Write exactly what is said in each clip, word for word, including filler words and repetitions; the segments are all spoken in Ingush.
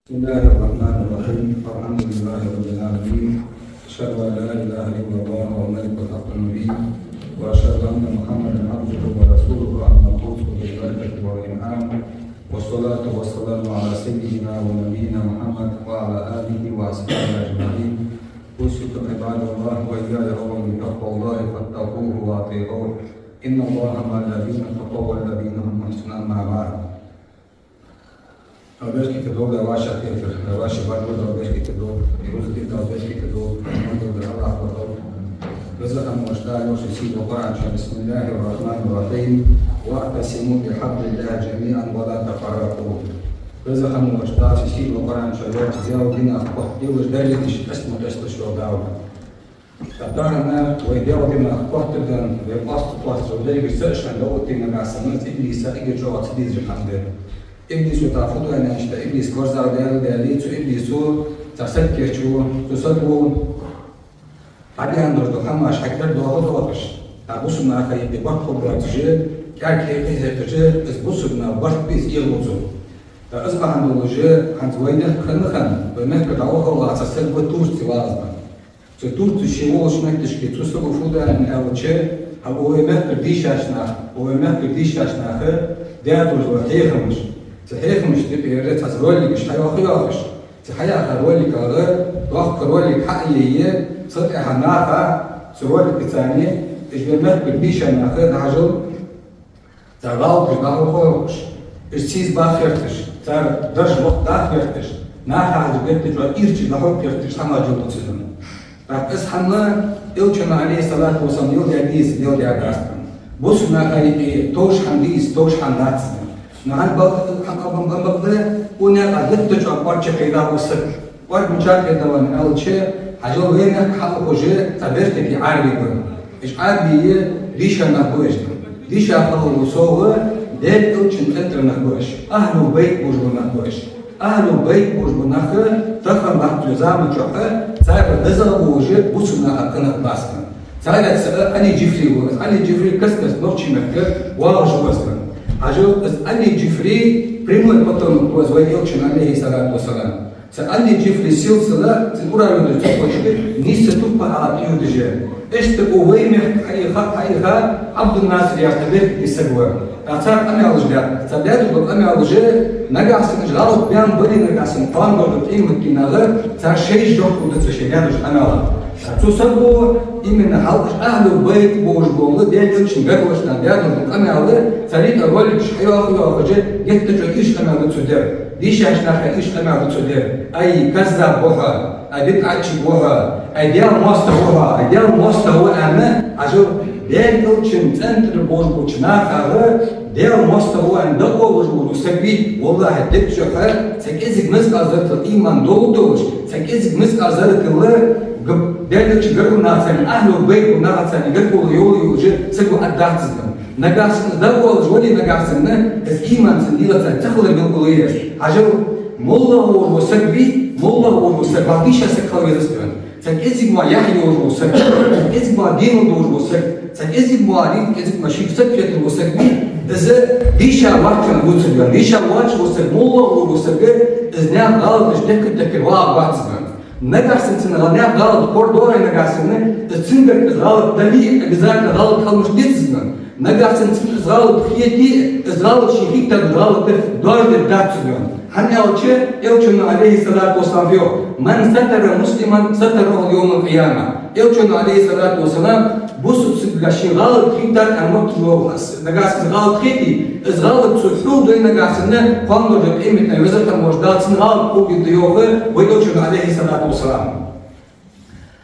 بسم الله الرحمن الرحيم. الحمد لله رب العالمين. أشهد أن لا إله إلا الله الملك الحق المبين. وأشهد أن محمدا عبده ورسوله المبعوث بالبركة والإنعام. والصلاة والسلام على سيدنا ونبينا محمد وعلى آله وأصحابه أجمعين. أوصيكم عباد الله وإياي أولا بتقوى الله فاتقوه وأطيعوه. إن الله مع الذين اتقوا والذين هم محسنون. أما بعد. Албехкита долда ваша хетар, ваша баргур албехкита долда, и рузкита албехкита долда, амма долда Аллах баргур. Веза хинна волча Дала йоах ший сийдолча Къуръан чу: بسم الله الرحمن الرحيم. واعتصموا بحبل الله جميعا ولا تفرقوا. Веза хинна волча Дала ший сийдолча Къуръан чу йоах: Даьла динах котделаш, дерригаш къаста ма къасталаш, йоах Дала. Тахан вай Даьла динах коттаргда, вай къоастадергда, вай дерригаш са а шоана дӀаоттадергда, нагахьа санна иблиса эггара чӀоагӀа ца дезаш хӀама да. Иблисо тӀа фу ду аьнна аьлча, Иблис кхоарза даьлча, цу Иблисо цхьа саг кийчву, цу саго хьабаьнна долаш дола хӀамаш хьакъ тӀа доаха доахаш, тӀаккха бусалба наха юкъе барт хургбоацаш, кӀаьнк хьекха-хьекхаш, из бусалба наьха барт бе из эгӀазу. ТӀаккха из бахьан долаш, хӀанз вай мехка хинна-хинна, вай мехка дӀавахаваь цхьа саг ва Турци яхаш. Цу Турци ше волча метташка цу саго фу даьд аьлча, хьа укх вай мехкара дийшача наха, укх вай мехкара дийшача наха даь долаш дола хьехамаш. Цу хьехамашта юкъера цхьацца роликаш хьайоаха йоахаш. Цу хьаяьха роликах доккха ролик хьа а яь, цул тӀехьа наха цу ролика царна, уж вай мехкара дийша нах, дӀахьажал, цар гӀалаташ дӀахьокха гӀерташ, уж сийсаз баха гӀерташ, цар дарж лакха даха гӀерташ, наха хьежача геттара чӀоагӀа ийрча дӀахьокха гӀерташ хӀама жолдуцина. ТӀаккха из хӀама Элчано, Ӏалайхи ссалату вассалам, леладаь дий из, леладаь дац. Бусалба наха юкъе товш хӀама дий из, товш хӀама дац. Но хӀанз бакъда, хӀанз бакъда, укх наькъа геттара чӀоагӀа кӀоарга чакхдаьнна ва саг. КӀоарга мича кхайкадаьд аьлча, хьажал, вай мехка хьаухаш цхьа бертий Ӏарбий ба. Уж Ӏарбий дийша нах ба уж. Дийша хиларал совгӀа, Даьла Элчан цӀен тӀара нах ба уж. Ахьлул байт бохаш бола нах ба уж. Ахьлул байт бохаш бола нах тахан латтача заман чухь цар дезагӀа болаш бусалба наха къа нах ба уж. Царех цаӀ Ӏали Джифри ва из. Ӏали Джифри каст-каста нохчий мехка воагӀаш ва из. Хьажал, из Ӏали Джифри прямой потомок ва из вай Элчан, Ӏалайхи ссалату вассалам. Цу Ӏали Джифри силсила, цун уравень деш ца ховш, нийсса турпал хьалха йодаш я. Иштта укх вай мехка хьаийха, хьаийха Ӏабдул-Насир яхаш цхьа беркате саг ва. ТӀаккха цар къамаьлаш даьд. Цар даьд дола къамаьлаш, нагахьа санна уж гӀалат баьнна бале, нагахьа санна кхоана доагӀача къематдийнахьа цар шоаш жоп лургда цу шоаш даьча къамаьла. Цу саго именно хьалха уж Ахьлул байт бохаш бола Даьла Элчан гаргарча наха даьд дола къамаьл, цар юкъе роликаш хьайоаха-йоахаш, геттара чӀоагӀа ийрча къамаьл да цо даьр. Дийшача наха ийрча къамаьл да цо даьр: ай каззаб ва хьо, ай бидӀатчи ва хьо, ай Даьла моастагӀа ва хьо, ай Даьла моастагӀа ва аьнна, хьажал, Даьла Элчан цӀен тӀара бохаш болча нахага Даьла моастагӀа ва аьнна дӀаоалаш вола саг вий, валлахӀи, дегӀа чухь цхьа кӀезига мискъал зарратал иман долаш долаш, цхьа кӀезига мискъал зарратал г-, Даьла Элчан гаргара нахаца, Ахьлул байт болча нахаца гаргало йолаш йола саг ва аьнна дац из. Нагахьа санна из дӀаоалаш вале, нагахьа санна из иман цун лелаца ца хилар белгало я из. Хьажал, моллагӀа волаш вола саг вий, моллагӀа волаш вола саг, вай дийша саг хила веза из. Цхьа кӀезига мо яхь йолаш вола саг, цхьа кӀезига мо денал долаш вола саг, цхьа кӀезига мо рин, кӀезига мо шийга саг хеташ вола саг вий, из дийша вац аьнна дувцаргда. Дийша воацаш вола саг, моллагӀа волаш вола саг, из наьха гӀалаташ дехкар-дехкар вагӀаргвац из. Нагахьа санна цун гӀа-, наьха гӀалат ховргдолаш, нагахьа санна из цунгара из гӀалат дале, обязательно гӀалат хила мишта деза из. Нагахьа санна цунна из гӀалат хете, из гӀалат шийна хетта гӀалат доаржадергдац из. ХӀана аьлча, Элчано, Ӏалайхи ссалату вассалам, йоах: من ستر مسلما ستره الله يوم القيامة. Элчано, Ӏалайхи ссалату вассалам, бусалба сага шийна гӀалат хетар, амма мотт лоха, нагахьа санна из гӀалат хете, из гӀалат цо хьулдой, нагахьа санна кхоана доагӀача къематдийнахьа Веза хинна волча Дала цун гӀалат кхоабергда, йоах вай Элчано, Ӏалайхи ссалату вассалам.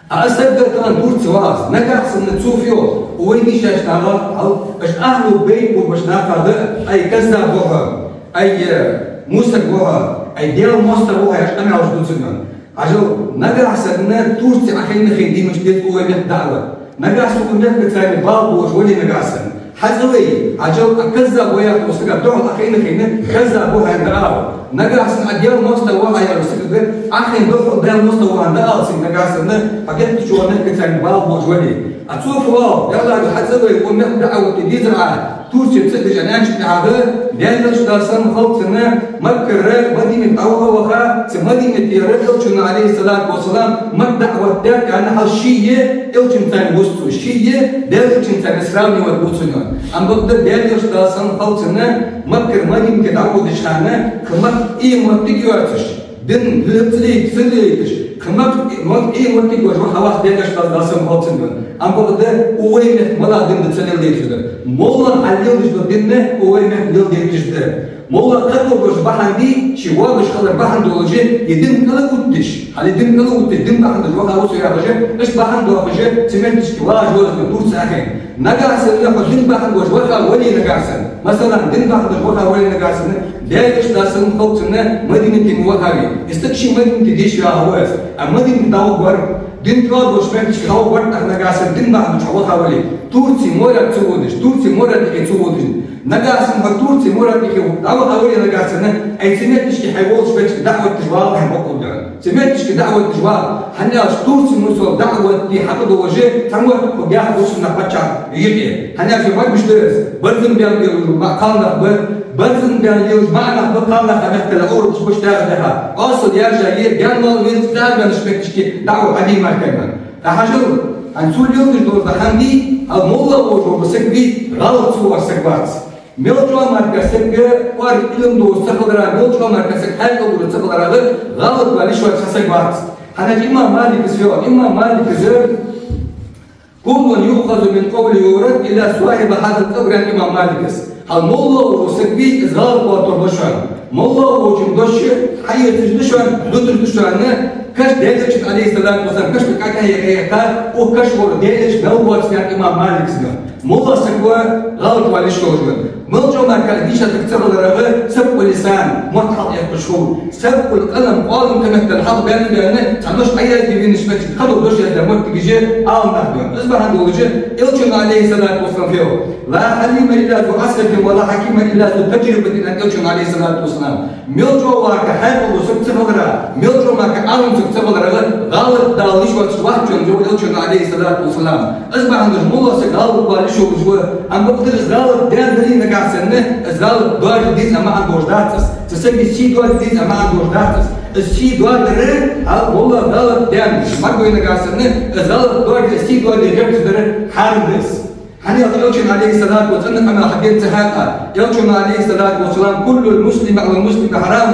А из саг тахан Турце ва из, нагахьа санна цо фу йоах, укх вай дийшача наха, хьал, уж Ахьлул байт бохаш болча нахага: ай каззаб ва хьо, ай, э, мусаг ва хьо, ай Даьла моастагӀа ва хьо яхаш къамаьлаш дувцаргда. Хьажал, нагахьа санна Турце Ӏахайна хинна диймаш деза укх вай мехка даӀват. Нагахьа санна укх мехка царна бала болаш вале, нагахьа санна, хьажал вай, хьажал, Ӏа каззаб ва яхача сага духьал Ӏахайна хинна, каззаб ва хьо аьнна дӀаала. Нагахьа санна Ӏа Даьла моастагӀа ва хьо яхача сагага Ӏахайна духьал Даьла моастагӀа ва хьо аьнна дӀаала цунга, нагахьа санна хьа геттара чӀоагӀа мехка царна бала болаш вале. А цо фу оал, Даьла, хьажал вай, укх мехка даӀват де дезар Ӏа Турце ца деш аьнначул тӀехьагӀа, Даьла Элча, Даьла салам хилда цунна, Маккара Мадинага дӀаваха-ваха, цу Мадинате яр Элчано, Ӏалайхи ссалату вассалам, Макка даӀват даьд аьнна хьал ше а Элчанца вусцу, ше а Даьла Элчанца сравнивать бу цунна. Амма бакъда Даьла Элча, Даьла салам хилда цунна, Маккара Мадинате дӀаводача хана, кхы Макка Ӏийна моттиг йоацаш, дин лелаца лейташ, кхы Макка, Макка Ӏийна моттиг йоацаш ваха вац Даьла Элча, Даьла салам хилда цунна. Амма бакъда укх вай метта малагӀа дин да ца леладайташ дар. МоллагӀа хьалелаш дола дин укх вай метта леладайташ да. МоллагӀа кхы доагӀаш бахьан да, ше воагӀаш хилара бахьан долаш, из дин кӀалхутташ, хьал из дин кӀалхутташ, дин бахьан долаш ваха ва со яхаш, иштта бахьан доахаш, цу метташка вагӀаш ва из, дувца ахен. Нагахьа санна хьо дин бахьан долаш ваха вале нагахьа санна, масала, дин бахьан долаш ваха вале нагахьа санна, Даьла Элча, Даьла салам хилда цунна, Мадинате ма вахавий. Из саг ше Мадинате деш вагӀа ва из, а Мадинате дӀавахар, дин кӀалхутташ метташка дӀавахар, тӀаккха нагахьа санна дин бахьан долаш хьо ваха вале, Турце моряк ца водаш, Турце моряк юхе ца водаш, нагахьа санна хьо Турце моряк юхе дӀаваха вале нагахьа санна, ай цу метташка хьай волча метташка даӀват деш вагӀа хьай бокъо дар. Цу метташка даӀват деш вагӀа, хӀана аьлча Турце моряк даӀват де хьакъ долаш, цхьа моттиг хьо гехь гуш на паччахьа юкъе. ХӀана аьлча магаш да из, барзан бен лелаш ма-, кхалнах ба, барзан бен лелаш маӀа нах ба, кхалнаха мехкала Ӏовраташ ба уж тӀехьа. Осал яьржа е, гаьна мел веза, цхьа бенаш метташка даӀват хьаде мара кхайна. ТӀаккха хьажал, хӀанз цо леладеш дола хӀама да, хьал моллагӀа волаш вола саг вий, гӀалат ца воагӀаш саг вац. Мел чӀоагӀа мара саг, кӀоарга Ӏилма долаш ца хиларах, мел чӀоагӀа мара саг хьаькъал долаш ца хиларах, гӀалат вале йиш йоаца саг вац. ХӀана аьлча имам Малика йоах, имам Малика: «كل يؤخذ من قوله ويرد إلا صاحب هذا القبر», аьннад имам Малика. Хьал моллагӀа вола саг вий, из гӀалат валар да шоана. МоллагӀа волчун дош хьаэцаш да шоана, дуташ да шоана, каш Даьла Элчан, Ӏалайхи ссалату вассалам, кашта кӀаьнкахьа кхайкха, укх каша вола Даьла Элча мел воацар, аьннад имам Малика. МоллагӀа саг ва, гӀалат вале йиш йолаш ва. Мел чӀоагӀа мара дийша саг ца хиларах, سبق اللسان, мотт хьалъэтташ хул. سبق القلم, къоалам кхы меттел хьалха баьнна-баьнна, цхьа дош Ӏоязде веннача метте, кхыдола дош яздаь моттигаш Ӏаламнаха да. Из бахьан долаш Элчано, Ӏалайхи ссалату вассалам, фу йоах: «لا حليم إلا ذو عسرة ولا حكيم إلا ذو تجربة», аьннад Элчано, Ӏалайхи ссалату вассалам. Мел чӀоагӀа мара хьаькъал дола саг ца хиларах, мел чӀоагӀа мара Ӏалам саг ца хиларах гӀалат дала йиш йоаца вац шоана, йоах Элчано, Ӏалайхи ссалату вассалам. Из бахьан долаш моллагӀа саг гӀалат вале йиш йолаш ва, амма бакъда из гӀалат даьнна дале нагахьа санна, из гӀалат доаржаде деза маӀан долаш дац из. Цу сага сий доаржаде деза маӀан долаш дац из. Из сий доаржадар, хьал моллагӀа гӀалат даьнна, мара вай нагахьа санна, из гӀалат доаржаде, сий доаржаде гӀерташ дар хьарам да из. ХӀана аьлча Элчано, Ӏалайхи ссалату вассалам, цӀена къамаьл хьабенца хьакъа. Элчано, Ӏалайхи ссалату вассалам: «كل المسلم على المسلم حرام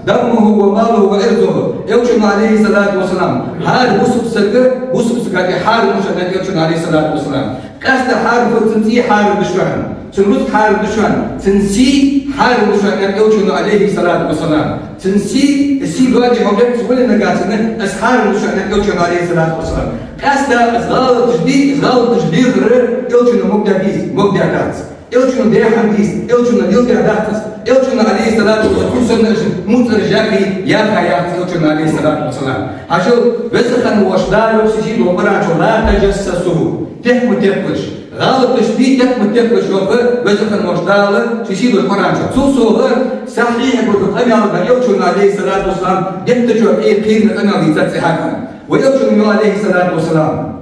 دمه وماله وعرضه». Элчано, Ӏалайхи ссалату вассалам: «ХӀара бусалба сага бусалба сага тӀа хьарам да шоана», аьннад Элчано, Ӏалайхи ссалату вассалам. Къаьстта хьарам да цун цӀий, хьарам да шоана, цун рузкъа хьарам да шоана, цун сий хьарам да шоана, аьннад Элчано, Ӏалайхи ссалату вассалам. Цун сий, из сий доаржаде хьо гӀерташ вале нагахьа санна, из хьарам да шоана, аьннад Элчано, Ӏалайхи ссалату вассалам. Къаьстта из гӀалаташ де, из гӀалаташ лехар Элчано могадаь дий из? Могадаь дац. Элчано даь хӀама дий из? Элчано леладаь дац из. Элчано, Ӏалайхи ссалату вассалам, цу санна уж муцӀараш яьккхай, яьккхай яц Элчано, Ӏалайхи ссалату вассалам. Хьажал, Веза хинна волча Дала йоах ший сийдолча Къуръан чу: «لا تجسسوا». Текх ма текхалаш. ГӀалаташ де, текх ма текхалаш, йоах Веза хинна волча Дала ший сийдолча Къуръан чу. Цул совгӀа, сахьихь бола къамаьл да Элчано, Ӏалайхи ссалату вассалам, геттара чӀоагӀа кхераме къамаьл дийцад цу хьакъехьа. Ва Элчано йоах, Ӏалайхи ссалату вассалам: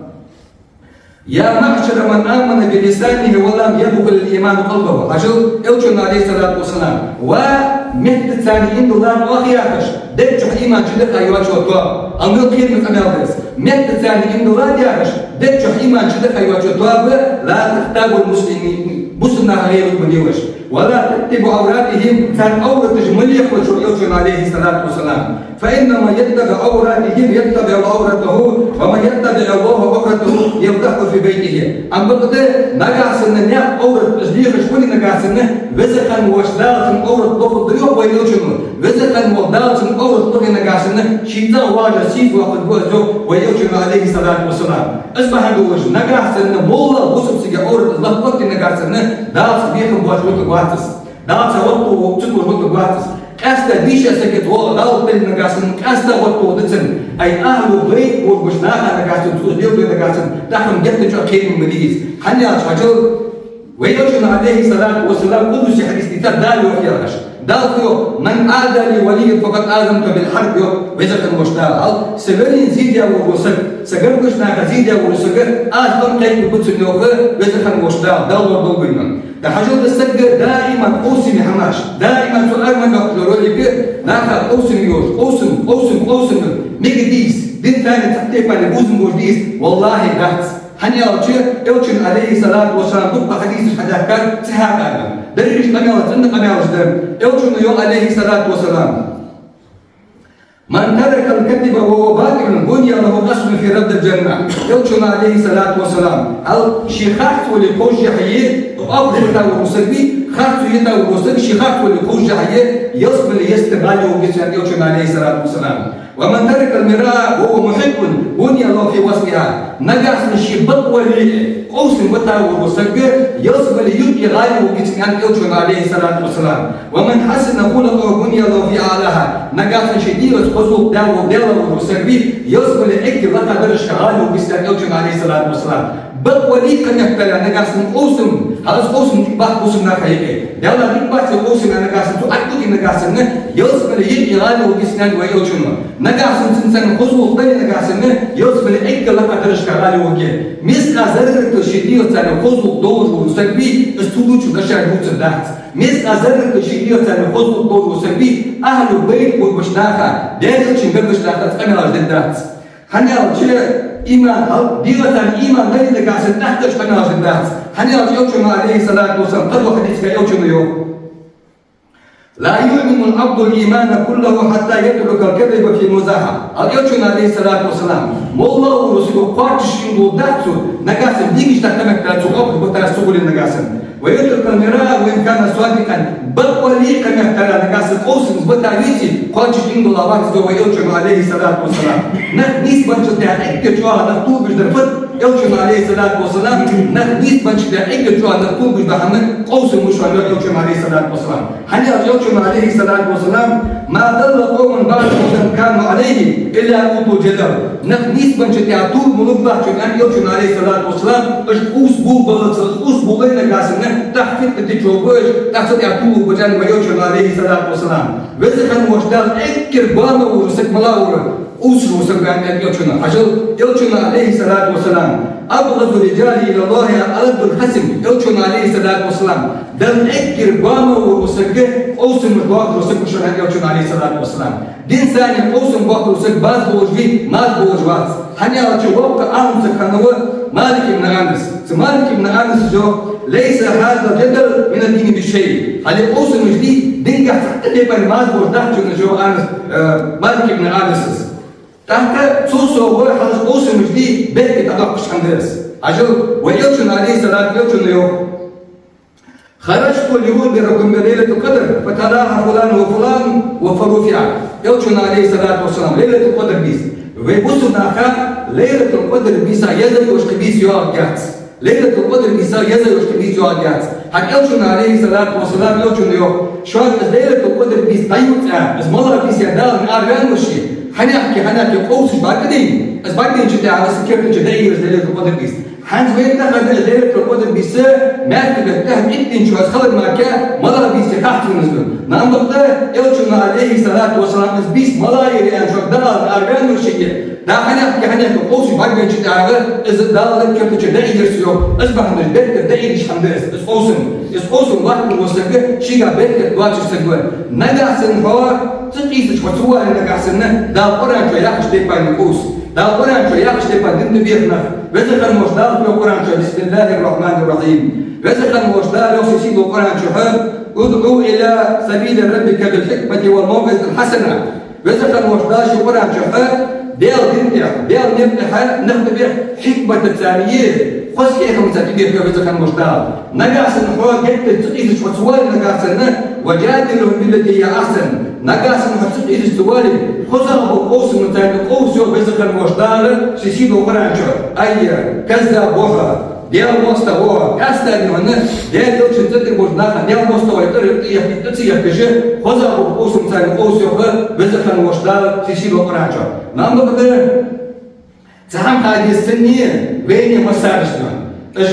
«يا معشر من آمن بلسانه ولم يدخل الإيمان قلبه». Хьажал, Элчано, Ӏалайхи ссалату вассалам: «Ва меттаца иман дилла тӀехьа яхаш, дегӀа чу иман чудахьа йоацача тоба». Амма мел кхераме къамаьл да из. Меттаца иман дилла яхаш, дегӀа чу иман чудахьа йоацача тоба: «لا تغتابوا المسلمين». Бусалба наха гӀийбат ма делаш. «ولا تتبعوا عوراتهم», цар Ӏовраташ ма лехалаш, йоах Элчано, Ӏалайхи ссалату вассалам. «فإن من يتبع عوراتهم يتبع الله عورته، ومن يتبع الله عورته يفضحه في بيته». Амма бакъда нагахьа санна наьха Ӏовраташ лехаш вале нагахьа санна, Веза хинна волча Дала цун Ӏоврат лохаргда, йоах вай Элчано. Веза хинна волча Дала цун Ӏоврат лохе нагахьа санна, ший цӀагӀа вагӀаш сийдола хургва из, йоах вай Элчано, Ӏалайхи ссалату вассалам. Из бахьан долаш, нагахьа санна моллагӀа бусалба сага Ӏоврат лахлатте нагахьа санна, Дала цунна бехк боацаш хургвац из. Дала цунна гӀо боацаш хургвац из. Къаьстта дийша сага гӀо-, гӀалат дале нагахьа санна, къаьстта гӀо боацаш да цунна. Ай, ахьлу байт болча наха нагахьа санна, цо леладе нагахьа санна, тӀаккха геттара чӀоагӀа кхераме ма дий из. ХӀана аьлча, хьажал, вай Элчано, Ӏалайхи ссалату вассалам, къудси хьадис дийцад, Дала йоах яхаш. Дала йоах: «من عادى لي وليا فقد آذنته بالحرب», йоах Веза хинна волча Дала. Хьал, са валийна зе даь вола саг, са гаргарча наха зе даь вола саг, аз къам кхайкабу цунна, йоах Веза хинна волча Дала, Дала лорадолда вайна. Хьажал, из саг даиман къовсаме хӀамаш, даиман цу ара мегаш дола ролик, наха къовсам йолаш, къовсам, къовсам, къовсам, мегаргдий из, дин тӀа цхьа тайпара бувзам болаш дий из? Валлахьи, дац. ХӀана аьлча, Элчано, Ӏалайхи ссалату вассалам, дукха хьадисаш хьадаьхкар цу хьакъехьа. Дерригаш къамаьл, цӀена къамаьлаш да. Элчано йоах, Ӏалайхи ссалату вассалам: «من ترك الكذب وهو واقع بني له قصر في ربض الجنة». Элчано, Ӏалайхи ссалату вассалам, хьал ший харц вале кховжжахье, оаха хӀама йита вола саг вий, харцо йита вола саг, ший харц вале кховжжахье, ялсмале йисте гӀала йоагӀаргья цунна, аьннад Элчано, Ӏалайхи ссалату вассалам. «ومن ترك المراء وهو محق بني له في وسطها». Нагахьсанна ший бакъ вале, къовсам бита вола саг, ялсмале юкъе гӀала йоагӀаргья цунна, аьннад Элчано, Ӏалайхи ссалату вассалам. «ومن حسن خلقه بني له في أعلاها». Нагахьсанна ший дегӀаца хоза гӀулакх даь вола, даь вола саг вий, ялсмале эггара лакхача даржашка гӀала йоагӀаргья цунна, аьннад Элчано, Ӏалайхи ссалату вассалам. Бакъ вале, къамаьл дар, нагахьсанна къовсам, хьал из къовсам дика бац бусалба наха юкъе. Даьла дика бац из къовсам, нагахьсанна цу Ӏаткъуди нагахьсанна ялсмале юкъе гӀала йоагӀаргья цунна, аьннад вай Элчано. Нагахьсанна цунца хоза гӀулакх дале, нагахьсанна ялсмале эггара лакхача даржашка гӀала йоагӀаргья. Мискъал зарратал ший дегӀаца хоза гӀулакх долаш вола саг вий, из цу дунен чу дӀашаьржа дувцаргдац. Мискъал зарратал ший дегӀаца хоза гӀулакх долаш вола саг вий, Ахьлу-Байт болча наха, Даьла Элчан гаргарча наха из къамаьлаш дергдац. ХӀана аьлча, иман, хьал дегӀаца иман дале, нагахьсанна тӀаккха из къамаьлаш дергдац. ХӀана аьлча, Элчано, Ӏалайхи ссалату вассалам, кхыдолча хьадисага Элчано йоах: «لا يؤمن العبد الإيمان كله حتى يترك الكذب في موضعه». Аьннад Элчано, Ӏалайхи ссалату вассалам, моллагӀа вола саг кхоачаш иман долаш дац цо, нагахьсанна дегашта къамаьл дар цо оаха бита, цо гуле нагахьсанна. «ويترك المراء وإن كان صادقا». Бакъ вале, къамаьл дар, нагахьсанна къовсам бита веце, кхоачаш иман долаш вац из, йоах вай Элчано, Ӏалайхи ссалату вассалам. Нах нийсбенначул тӀехьагӀа эггара чӀоагӀа нах тилабеш дар фуд? Элчано, Ӏалайхи ссалату вассалам, нах нийсбенначул тӀехьагӀа эггара чӀоагӀа нах тилабеш дола хӀама къовсам да, йоах Элчано, Ӏалайхи ссалату вассалам. ХӀана аьлча, Элчано, Ӏалайхи ссалату вассалам: «ما ضل قوم بعد هدى كانوا عليه إلا أوتوا الجدل». Нах нийсбенначул тӀехьагӀа тилаб ма лургбац уж, аьннад Элчано, Ӏалайхи ссалату вассалам, уж къувса болабалца, къувса болале нагахьсанна, тӀаккха фитна тӀачугӀоргба уж, тӀаккха цу тӀехьагӀа тилабу уж, аьннад вай Элчано, Ӏалайхи ссалату вассалам. Веза хинна волча Дала эггара боамал вола саг малав аьлча, къувсаш вола саг ва, аьннад Элчано. Хьажал, Элчано, Ӏалайхи ссалату вассалам: «أبغض الرجال إلى الله ألد الخصم». Элчано, Ӏалайхи ссалату вассалам, Далла эггара боамал вола саг, къовсамаш боаккхаш вола саг ва, аьннад Элчано, Ӏалайхи ссалату вассалам. Динца къовсам боаккхаш вола саг база болаш вий, марза болаш вац. ХӀана аьлча, воккха Ӏалам саг хиннав Малик ибн Анас. Цу Малик ибн Анаса йоах: «ليس هذا الجدل من الدين بشيء». Хьал из къовсамаш дий, динагахьа цхьаккха тайпара марза болаш дац хьона из, йоах Анас, э, Малик ибн Анаса. ТӀаккха цул совгӀа, хьал из къовсамаш дий, беркат дӀадоаккхаш хӀама да из. Хьажал, вай Элчано, Ӏалайхи ссалату, Элчано йоах: «خرجت لأخبركم بليلة القدر فتلاها فلان وفلان فرفعت». Элчано, Ӏалайхи ссалату вассалам, Лайлатул-Къадр бийса. Вай бусалба наха Лайлатул-Къадр бийса еза йола кхы бийса йоагӀаргьяц. Лайлатул-Къадр бийса еза йола кхы бийса йоагӀаргьяц. ХӀаьта Элчано, Ӏалайхи ссалату вассалам, Элчано йоах: «Шуга из Лайлатул-Къадр бийса дӀаювц, из мала бийса я, Дала араваьннавар ше. ХӀанехки, хӀанехки къовсаш бӀаргадайна, из бӀаргадайначул тӀехьагӀа са керта чу дӀаийр из Лайлатул-Къадр бийса». ХӀанз вайна тахан из Лайлатул-Къадр бийса, маьркӀажа бетта, иттанча чу из хилар мара, мала бийса я хац вайна из. Амма бакъда Элчано, Ӏалайхи ссалату вассалам, из бийса мала я аьнна шуга Дала араваьннавар шийга, Дала хӀанехки, хӀанехки къовсаш бӀаргадайначул тӀехьагӀа из Дала керта чу дӀаийр аз, йоах. Из бахьан долаш беркат дӀаийраш хӀама да из, из къовсам. Из къовсам латтар вола саг шийга беркат доацаш саг ва. Нагахьа санна хьо цу къизача хьо ца вале, нагахьа санна, Дала Къуръан чу яхача тайпара къовса. Дала Къуръан чу яхача тайпара дин тӀабеха нах. Веза хинна волча Дала йоах Къуръан чу: «بسم الله الرحمن الرحيم». Веза хинна волча Дала йоах ший сийдолча Къуръан чу: «ادع إلى سبيل ربك بالحكمة والموعظة الحسنة». Веза хинна волча Дала ший Къуръан чу: Даьла дина тӀа, Даьла наькъа тӀа нах тӀабеха хьикматаца, хоза хьехамца тӀабеха, йоах Веза хинна волча Дала. Нагахьа санна хьо геттара цу къизача хьо ца вале, нагахьа санна, «وجادلهم بالتي هي أحسن». Нагахьа санна хьо цу къизача ца вале, хозагӀа бола къовсамца къовса, йоах Веза хинна волча Дала ший сийдолча Къуръан чу. Ай, каззаб ва хьо, Даьла моастагӀа ва хьо, къаьстта да хьона Даьла Элчан цӀи тӀера болча наха, Даьла моастагӀий тӀера тӀа ца ехкаш, хозагӀа бола къовсамца къовса, йоах Веза хинна волча Дала ший сийдолча Къуръан чу. Амма бакъда цхьа хӀама ха деза цунна, вайна массанена. Из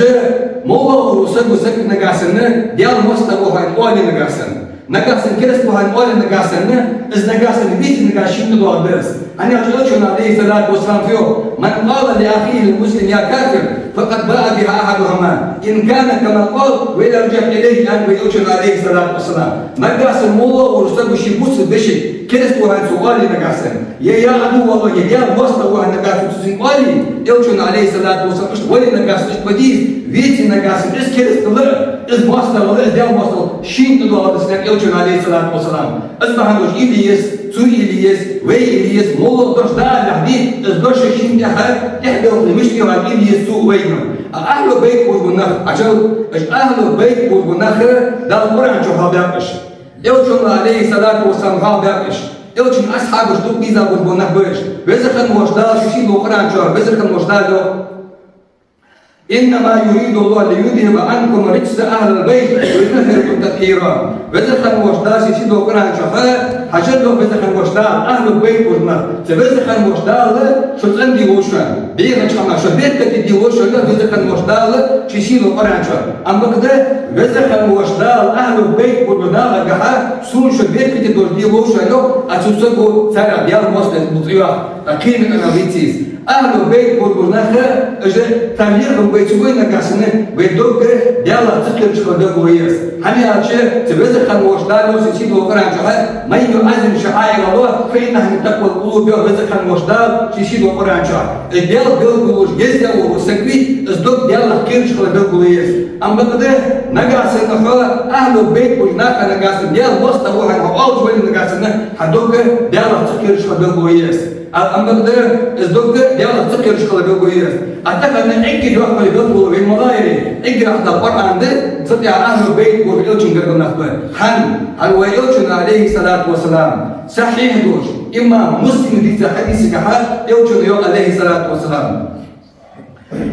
моллагӀа вола саг ва, саг, нагахьа санна, Даьла моастагӀа ва хьо аьнна оале, нагахьа санна. Нагахьсанна кераста ва хьона оале нагахьсанна, из нагахьсанна веце нагахьсанна шийна тӀадоагӀаргда из. ХӀана аьлча Элчано, Ӏалайхи ссалату вассалам, йоах: «من قال لأخيه المسلم يا كافر فقد باء بها أحدهما إن كان كما قال وإلا رجعت إليه», аьннад вай Элчано, Ӏалайхи ссалату вассалам. Нагахьсанна моллагӀа вола саг ший бусалба вешийга, кераста ва хьона цо оале нагахьсанна, е «يا عدو الله», е «Даьла моастагӀа ва хьона» нагахьсанна цо цунга оале, Элчано, Ӏалайхи ссалату вассалам, иштта вале нагахьсанна, иштта ма де из, веце нагахьсанна, из кераста хилар, из моастагӀа хилар, из Даьла моастагӀа хилар шийна тӀадоагӀаргда из, аьннад Элчано, Ӏалайхи ссалату вассалам. Из бахьан долаш уйла е еза, цо уйла е еза, вай уйла е еза, моллагӀа дош дӀаалалехь, из дош шийна тӀехьа тӀехбелхале мишта йоагӀа, уйла е еза цо а вайна. А Ахьлу Байт болаш бола нах, Ӏажал, уж Ахьлу Байт болаш бола нах Дала Къуръан чу хьоахабаьб уж. Элчано, Ӏалайхи ссалату вассалам, хьоахабаьб уж. Элчан асхьабаша дукха дийза болаш бола нах ба уж. Веза хинна волча Дала ший сийдолча Къуръан чу, Веза хинна волча Дала йоах: «إنما يريد الله ليذهب عنكم الرجس أهل البيت ويطهركم تطهيرا». Веза хинна волча Дала ший сийдолча Къуръан чу, хьажал, йоах Веза хинна волча Дала, Ахьлу Байт болаш бола нах, цу Веза хинна волча Дала шо цӀенде ловш, бехача хӀамах шо беркате де ловш, йоах Веза хинна волча Дала ший сийдолча Къуръан чу. Амма бакъда, Веза хинна волча Дала Ахьлу Байт болаш бола нахагахьа сона шо беркате долаш де ловш, йоах, а цу саго царех Даьла моастагӀа лаьца луцъйоах, а кхераме къамаьл дувц из. Ахьлу Байт болаш бола нах, уж цар лерхӀам вай ца гой нагахьсанна, вай дог Даьлах ца кхераш хила белгало я из. ХӀана аьлча, цу Веза хинна волча Дала йоах ший сийдолча Къуръан чу: «من يعظم شعائر الله فإنها من تقوى القلوب», йоах Веза хинна волча Дала ший сийдолча Къуръан чу. Из Даьла белгалонаш езде вола саг вий, из дог Даьлах кхераш хила белгало я из. Амма бакъда, нагахьсанна хьо Ахьлу Байт болча наха нагахьсанна, Даьла моастагӀа ва хьона хьо оалаш вале нагахьсанна, хьа дог Даьлах ца кхераш хила белгало я из. А, амма бакъда, из дог Даьлах ца кхераш хила белгало я из. А тахан эггара йоккха белгало вайна ма гӀайре, эггара хьалха Къуръан да, цул тӀехьа Ахьлу Байт болаш Элчан гаргара нах ба. ХӀана? ХӀана, вай Элчано, Ӏалайхи ссалату вассалам, сахьихь долаш, имам Муслима дийца хьадисагахьа Элчано йоах, Ӏалайхи ссалату вассалам.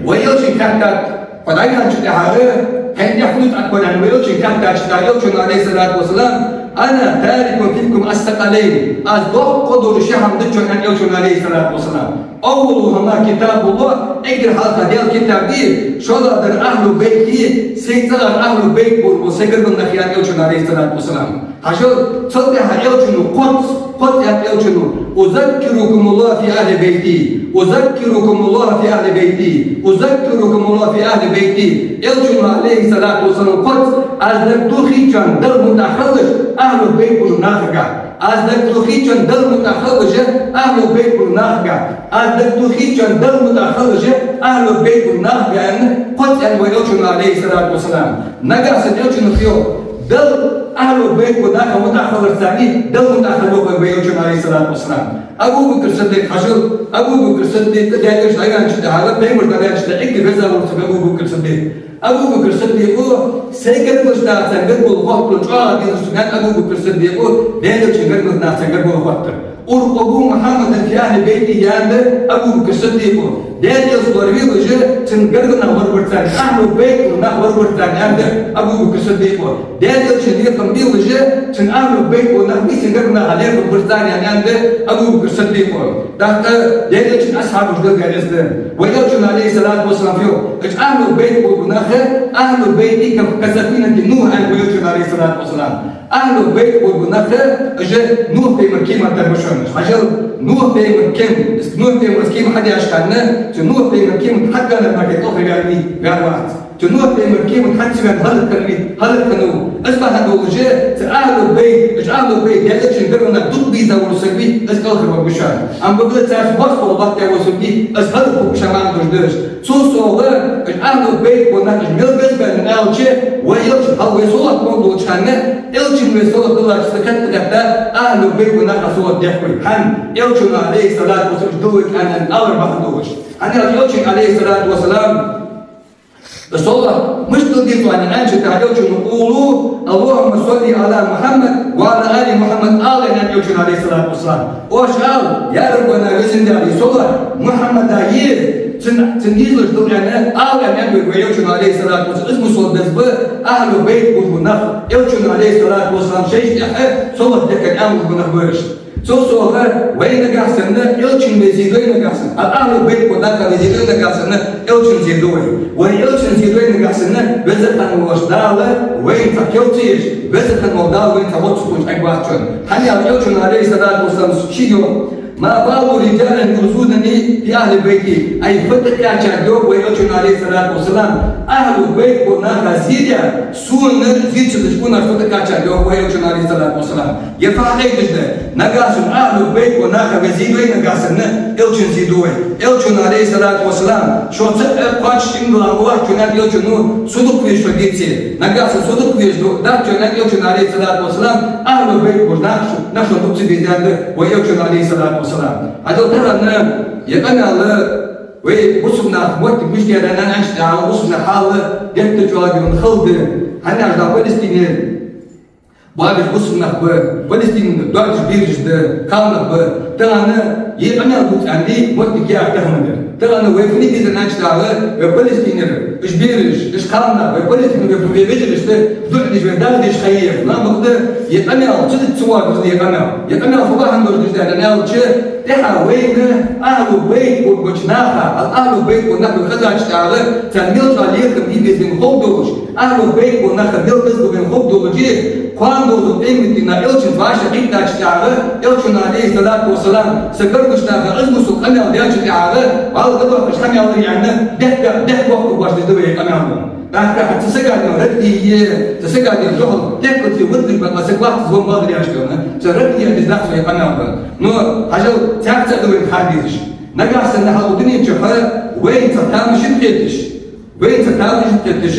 Вай Элчанга хаьттад, хьо дӀаваьнначул тӀехьагӀа, хьайна тӀехьа фу дувц Ӏа, аьнна, вай Элчанга хаьттача, Элчано, Ӏалайхи ссалату вассалам: «أنا تارك فيكم الثقلين». Аз доккха долаш ши хӀама дут шоана, аьннад Элчано, Ӏалайхи ссалату вассалам. «أولهما كتاب الله», эггара хьалха Даьла китаб я, шоллагӀдар Ахьлу Байти, сай цӀагӀара Ахьлу Байт болаш бола сай гаргара нах я, аьннад Элчано, Ӏалайхи ссалату вассалам. Хьажал, цул тӀехьа Элчано кхозза, кхозза аьннад Элчано: «أذكركم الله في أهل بيتي، أذكركم الله في أهل بيتي، أذكركم الله في أهل بيتي». Элчано, Ӏалайхи ссалату вассалам, кхозза: «Аз дагадохийта шоана Далла мутӀахьа хилалаш Ахьлу Байт болаш бола нахага. Аз дагадохийта шоана Далла мутӀахьа хилалаш Ахьлу Байт болаш бола нахага. Аз дагадохийта шоана Далла мутӀахьа хилалаш Ахьлу Байт болаш бола нахага», аьнна, кхозза аьннад вай Элчано, Ӏалайхи ссалату вассалам. Нагахьсанна Элчано йоах: «Далла Ахьлу Байт болаш бола наха мутӀахьа хиларца Далла мутӀахьа хила веза вай», аьннад Элчано, Ӏалайхи ссалату вассалам. Абу Бакр Сиддикъ, хьажал, Абу Бакр Сиддикъ Даьлагара дӀаваьнначул тӀехьагӀа, пайхамар дӀаваьнначул тӀехьагӀа эггара веза вола саг Абу Бакр Сиддикъ. Абу Бакр Сиддикъо: «Сай гаргарча нахаца гаргало хоттал чӀоагӀа дезаш да», аьннад Абу Бакр Сиддикъо, Даьла Элчан гаргарча нахаца гаргало хоттар. «ارقبوا محمدا في أهل بيته», аьннад Абу Бакр Сиддикъо. «Даьла Элча лоравелаш, цун гаргара нах лорабарца, Ахьлу Байт болаш бола нах лорабарца», аьннад Абу Бакр Сиддикъо. «Даьла Элчан лерхӀам белаш, цун Ахьлу Байт бола нах бий, цун гаргара наха лерхӀам барца», аьннад Абу Бакр Сиддикъо. ТӀаккха Даьла Элчан асхьабаша белгалдаьд из. Вай Элчано, Ӏалайхи ссалату вассалам, йоах: «Уж Ахьлу Байт болаш бола нах, أهل بيتي كسفينة نوح», аьннад вай Элчано, Ӏалайхи ссалату вассалам. Ахьлу Байт болаш бола нах, уж Нухь пайхамара кема тара ба шоана. Хьажал, Нухь пайхамара кема, Нухь пайхамара кема хьадеш хана, цу Нухь пайхамара кема хьатӀаваьннар мара кхы тӀехьа ваьнна вий, ваьнна вац. Цу Нухь пайхамара кема хьатӀаваьнна хӀалакьхинна вий, хӀалакьхинна ва. Из бахьан долаш, цу Ахьлу Байт, уж Ахьлу Байт, Даьла Элчан гаргара нах дукха дийза вола саг вий, из кӀалхарваргва шоана. Амма бакъда царца боккхагӀа латташ вола саг вий, из хӀалакхургва шоана, маӀан долаш да из. Цул совгӀа, уж Ахьлу Байт бола нах, уж мел беза ба аьнна аьлча, вай Элчанна хьал вай совгӀат ма долча хана, Элчанна вай совгӀат даллача са хетта-хетта, Ахьлу Байт бола наха совгӀат дехк вай. ХӀана? Элчано, Ӏалайхи ссалату вассалам, уж дала вайга аьнна алар бахьан долаш. ХӀана аьлча Элчано, Ӏалайхи ссалату вассалам, совгӀат мишта дала деза аьнна аьнначул тӀехьагӀа Элчано: «قولوا اللهم صل على محمد وعلى آل محمد», ала, аьннад Элчано, Ӏалайхи ссалату вассалам. Оаш ала, я Раббана, везан Даьла, из совгӀат Мухьаммада е, цун, цун дезалашта дала аьнна, ала, аьннад вайга вай Элчано, Ӏалайхи ссалату вассалам. Из мусала беза ба Ахьлу Байт болаш бола нах, Элчано, Ӏалайхи ссалату вассалам, шоайца тӀехьа совгӀат дехка аьнна болаш бола нах ба уж. Цул совгӀа вай нагахьсанна Элчан везий дой нагахь санна, ал-Ахьлу Бейт бу наха везий дой нагахь санна, Элчан зе ду вай. Вай Элчан зе дой нагахь санна, Веза хинна волча Дала вайна цхьа кел ца еш, Веза хинна волча Дала вайна цхьа воццу хӀамаш Ӏергвац шоана. ХӀана аьлча Элчано, Ӏалайхи ссалату вассалам, шийга йоах: «ما بال رجال يؤذونني في أهل بيتي». Ай, фу тӀакхаьчад, йоах вай Элчано, Ӏалайхи ссалату вассалам, Ахьлу Бейт бу наха зе даь, сона зе ца деш къонахчо, фу тӀакхаьчад, йоах вай Элчано, Ӏалайхи ссалату вассалам. Е фу хьакъехьа деш да, нагахь санна Ахьлу Бейт бу наха везий дой нагахь санна, Элчан зе ду вай. Элчано, Ӏалайхи ссалату вассалам, шо цаӀ а кхоачаш, иман дилла вахача, аьннад Элчано, со дукха веза шо деце. Нагахь санна со дукха веза ду, дац шо, аьннад Элчано, Ӏалайхи ссалату вассалам, Ахьлу Бейт бу нах шо, нах шо дукха ца беза, аьннад вай Элчано, Ӏалайхи ссалату вассалам. Хьажал, тахан е къамаьл вай бусалба наха моттиг мишта я аьнна аьнначул тӀехьагӀа, бусалба наьха хьал геттара чӀоагӀа хала да. ХӀана аьлча Палестине боабеш бусалба нах ба, Палестине доацаш бераш да, кхалнах ба. Тахан е къамаьл бувца аьнна моттиг я тахан. Тахан вай фу де деза аьнначул тӀехьагӀа, вай Палестинера уж бераш, уж кхалнах, вай Палестинера вай вежарашта дуӀа деш, вай дагадеш ха я. Ламбакъ да е къамаьл, ца деза ца воагӀа е къамаьл. Е къамаьл фу бахьан долаш деш да аьлча, тӀехьа вайна Ахьлу Бейт бу-, буча наха, ал-Ахьлу Бейт бу нах вай хезачул тӀехьагӀа, царна мел чӀоагӀа лерхӀам де беза вайна ховргдолаш, Ахьлу Бейт бу нах мел беза ба вайна ховргдолаш, кхоана долча къематдийнахьа Элчанца вӀашагӀкхетачул тӀехьагӀа, Элчано, Ӏалайхи ссалату вассалам, са гаргарча наха из бусалба къамаьл даьчул тӀехьагӀа, вӀалла къадоаккхаш къамаьл дар аьнна, дехьа-, дехьа-бехк бохкаргбоацаш да вай къамаьл. ТӀаккха цу сагага радд е, цу сагага духьал теккалца ваддаш ба, саг вахтаза вон бахар яшкана, цу радд е деза дац вай къамаьл ба. Но хьажал, цхьаькха цаӀ да вайна хьадезаш. Нагахь санна хьалха дунен чухь вайна цхьа тамашийна хеташ, вайна цхьа тамашийна хеташ,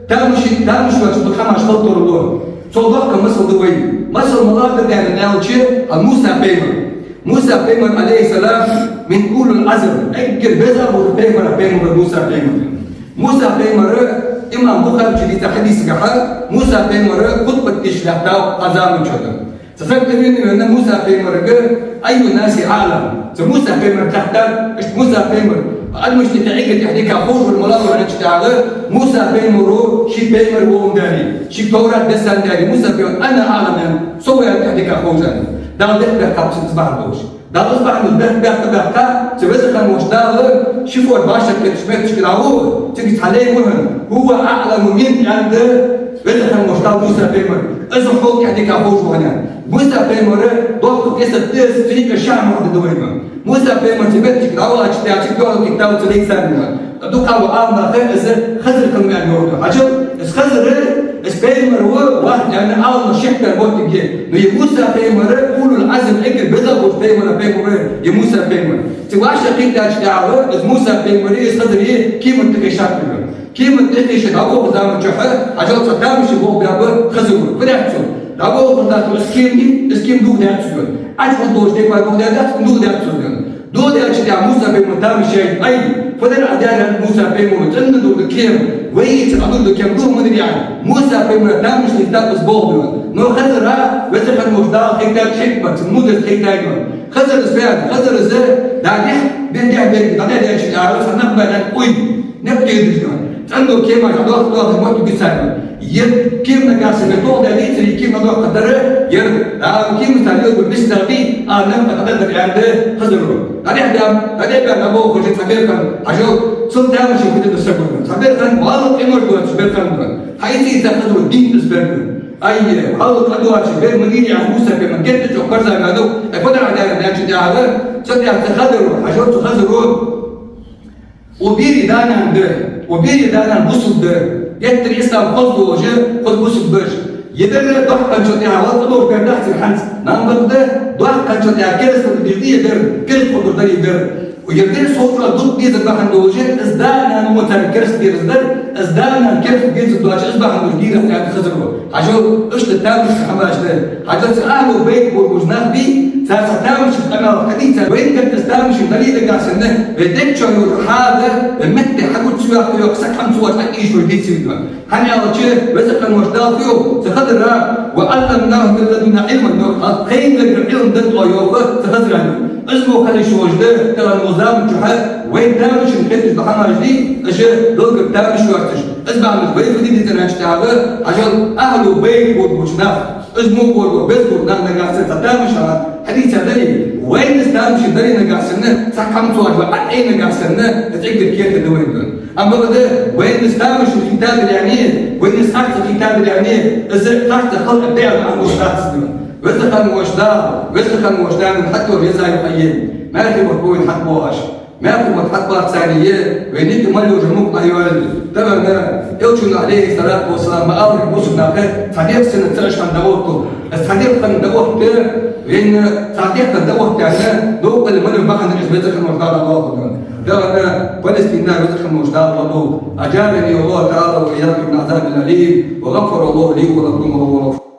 тамашийна, тамашийна доацаш дола хӀамаш халтурло. Цох доккха масал да вай. Масал малагӀа да аьлча, хьа Муса пайхамар. Муса пайхамар, Ӏалайхи ссалам, мин улул-Ӏазм, эггара беза бола пайхамараш пайхамар Муса пайхамар. Муса пайхамар, имам Бухаре чу дийцача хьадисагахьа, Муса пайхамар хутбат деш лаьттав цхьан заман чухь. Цхьа саг тӀавена, вена Муса пайхамарга: «أي الناس أعلم؟» Цу Муса пайхамарага хаьттад, иштта Муса пайхамар, адамашта юкъе эггара тӀехдика ховш вар малагӀа ва аьлча, Муса пайхамаро, ший пайхамар волча дале, шийга Товрат дессача дале, Муса пайхамаро: «أنا أعلم», аьннад, со ва тӀехдика ховш, аьннад. Дала дехьа-бехк кхаьбацар из бахьан долаш. Дала из бахьан долаш бехк-бехк кхаьб, цу Веза хинна волча Дала ший форд вӀашагӀкхетача метташка дӀавоагӀа, цига цхьа лай ва хьона, «هو أعلم منك», аьннад Веза хинна волча Дала Муса пайхамарга. Из хьога тӀехдика ховш ва хьона. Муса пайхамар доккха къиссат да из, цу юкъе ши хӀама да вайна. Муса пайхамар цу метташка дӀавахача, тӀехьа цига духьал кхийттав цу лайца. Дукха ва Ӏаламнаха из Хизр хиннав аьнна йоах. Хьажал, из Хизр, из пайхамар ва, вац аьнна Ӏаламнаха шек баь моттиг я. Но е Муса пайхамар, улул-Ӏазм, эггара беза болча пайхамараш пайхамар ва е Муса пайхамар. Цу вӀашагӀкхийттача тӀехьагӀа из Муса пайхамари из Хизри кеман тӀа кхийсаб. Кеман тӀа кхийса дӀаболхача заман чухь, хьажал, цхьа тамашийна болх баьб Хизро. Фу даьд цо? ДӀаболхача заман чухь из кема, из кема дулх даьд цо. Ӏочу хургдолча тайпара дулх даьдац, дулх даьд цо. Дулх даьчул тӀехьагӀа Муса пайхамара тамаш яьй: «Ай, фу дар Ӏа даьр?» — аьннад Муса пайхамаро. «ЦӀена долаш да кема, вай ийца Ӏодулаш да кема, дулх ма дир», — аьнна. Муса пайхамара тамашийна хетаб из болх, аьнна. Но Хизра Веза хинна волча Дала хетад хьикмат, мудрость хетад, аьнна. Хизр из фу яьннад? Хизр из дӀадехьа, бен дехьа берг дӀадехьадаьчул тӀехьагӀа цхьа накха баьннаб кӀой, никъ тӀедуьжна. ЦӀена дола кема дӀадохка, дохка моттиг гуцарна. Е кема нагахь санна тӀа дӀадийцар, е кема дӀадохка дар, ер, а, кема цар лелабу миссел дий, а, накха дӀадар, аьннад Хизро. ДӀадехьабаьб, дӀадехьабаьб, дӀаболхаш цхьа бер хиннав, хьажал, цун тамашийна хеташ саг ва. Цхьа бер хиннав, вӀалла къинош доацаш бер хиннав. Хьайций ца хаза дин из бер. Ай, вӀалла къа доацаш бер ма дий, аьнна, Муса пайхамар геттара чӀоагӀа парза ваьннав, ай, фу дар Ӏа даьр аьнначул тӀехьагӀа, цу тӀехьа цу Хизро, хьажал, цу Хизро, укх берий да-нана да, укх берий да-нана бусалба да, геттара ислам хоза долаш, хоза бусалба ба уж. Ер бер дохкачул тӀехьагӀа, вӀалла къа долаш бер дац ер хӀанз. Ламбакъда, дохкачул тӀехьагӀа кераста дийрзадар, кераста хургдар ер бер. Ер бер сов чӀоагӀа дукха дезар бахьан долаш, из да-нана мо царна кераста дерзадар, из да-нана кераста дерзадоацаш, из бахьан долаш дийрзадар, аьннад Хизро. Хьажал, иштта тамашийна хӀамаш да. Хьажал, цу Ахьлу Бейт болаш бола нах бий, цар цхьа тамашийна къамаьл хьадийцад, вайна геттара тамашийна дале а дагахь санна, вай дег чу йола хьал, вай метте хьагуча ца йоаккхаш, йоаккхаш, саг хӀама ца оалаш, хьакийчо дийцад вайна. ХӀана аьлча, Веза хинна волча Дала фу йоах цу Хизрага: «وعلمناه من لدنا علما», йоах, хьалха тхайна Ӏилма деннад оаха, йоах цу Хизрага. Из мо хила йиш йолаш да, тахан укх заман чухь вайна тамашийна хеташ дола хӀамаш дий, уж Далла тамаш йоацаш. Из бахьан долаш вай фу де деза аьнначул тӀехьагӀа, хьажал, Ахьлу Бейт болаш бола нах, из мо болаш бола, беза бола нах нагахь санна цхьа тамашийна хӀама хьадийцад дале, вайна из тамашийна дарий нагахь санна, цхьа кхам цо аьлча, ва Ӏа Ӏе нагахь санна, из эггара керта да вайна. Амма бакъда вайна тамашийна хетадар яьннай, вайна харц хетадар яьннай, из харц хила а беа а муш дац из. Веза хинна волча Дала, Веза хинна волча Дала хьатӀайола еза я вайна. Маьрха мотт ба вайна хьатӀабоагӀаш. Маьрха мотт хьатӀабахар царна я, вайна юкъе мел йола мукъа йоалл. Тахан Элчано, Ӏалайхи ссалату вассалам, ма аллара бусалба наха, цхьа декъа санна цаӀаш хинна дӀаоттал. Из цхьа декъа хинна дӀаотта, вайна цхьа декъа хинна дӀаоттар аьнна, дукъала мел йола бахьан да из, Веза хинна волча Дала лоархӀ вайна. Тахан Палестина Веза хинна волча Дала лоархӀ. أجارني الله تعالى وإياكم من عذاب أليم، وغفر الله لي ولكم، وهو غفور